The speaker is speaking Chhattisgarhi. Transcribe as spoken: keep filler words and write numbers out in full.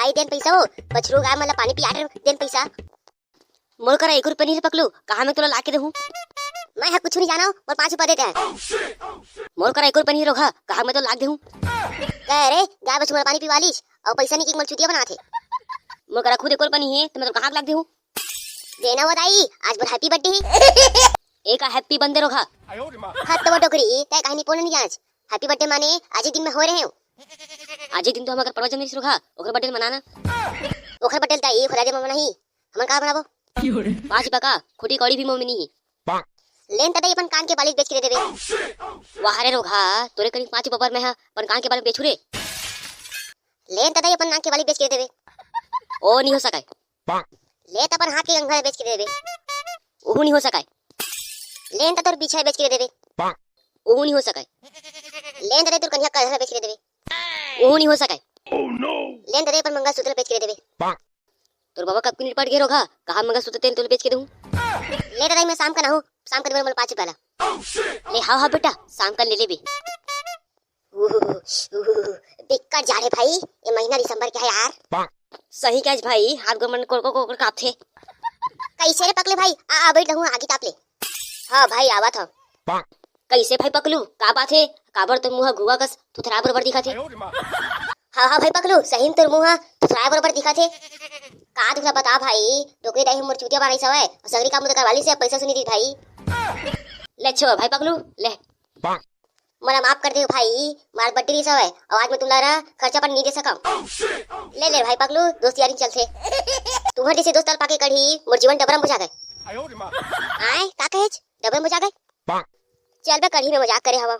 आई देन पैसा हो, बछरू गाय मन ला पानी पिया देन पैसा। मोर करा एक रुपया नहीं हे पकलू, कहाँ मैं तोला ला के देहूँ? मैं ह कुछ नहीं जाना, मोर पाँच रुपया देते हैं। मोर करा एक रुपया नहीं हे रोघा, कहाँ मैं तोला ला के देहूँ? कह रे, गाय बछरू ला पानी पिवा लीस, अउ पैसा नहीं कि मोर चुतिया बनाथे। मोर करा खुद एक रुपया नहीं हे, तो मैं तोला कहाँ ला के देहूँ? देना वो दाई, आज मोर happy birthday हे। एक happy बंदे रोघा। हद तो वो डोकरी, तय कहीं नहीं पोने नहीं आज। Happy birthday माने आज ही दिन में हो रहे हो। आज ही दिन तो हम अगर परवा जन्म रोघा, ओकर birthday मनाना। ओकर birthday दाई खुदा दे मनाही, हमन का बनाबो? पाँच रुपया का खुटी कौड़ी भी मोर में नहीं हे। लेन त दाई अपन कान के बाली बेच के दे देबे। वाह रे रोघा, तोरे करीब पाँच रुपया बर मैं ह अपन कान के बाली बेचू रे। लेन त दाई अपन नाक के बाली बेच के दे देबे। ओ नहीं हो सकाय। ले त अपन हाथ के कंघा बेच के दे देबे। ओहू नहीं हो सकाय। लेन त तोर पीछा बेच के दे देबे। ओहू नहीं हो सकाय। लेन त दाई तोर कनिया कलहा बेच के दे देबे। ओहू नहीं हो सकाय। लेन त दाई अपन मंगलसूत्र बेच के दे देबे। तोर बाबा कब के निपट गे रोघा, कहाँ मंगलसूत्र तेन तोला बेच के दूँ? ले दाई मैं शाम का ना हूँ, शाम का दे मोला पाँच रुपया ला। ले हाँ हाँ बेटा, शाम का ले लेबे। उहु, उहु, बिक्कट जाड़े भाई, ये महीना दिसंबर के हे यार। सही कहेस भाई, हाथ गोड़ मन कोड़ कोड़ कोड़ कांपथे। कैसे रे पकले भाई, आ, आ बैठ रहूं, आगी ताप ले। हाँ भाई, आवत हव। कैसे भाई पकलू, का बात हे? काबर तोर मुंह घुआ कस थुथराय बरोबर दिखत हे? हाँ हाँ भाई पकलू, सही में तोर मुंह थुथराय बरोबर दिखत हे। का दुख ला बता भाई, डोकरी दाई मोर चुतिया बनाइस हवय, सगरी काम तो करवा लीस हे, पैसा सुनी दी भाई। ले छो भाई पकलू, ले। मोला माफ कर दे भाई, मार बड्डी रिस हवय, अउ आज मैं तुमला रा खर्चा पानी नहीं दे सकम। ले ले भाई पकलू, दोस्त यारी चलथे। तुम्हारे जैसे दोस्त पाके कढ़ी मोर जीवन डबरा में बुझा गए। आए का कहेच, डबरा में बुझा गए? चल बे, कढ़ी में मजाक करे हवा।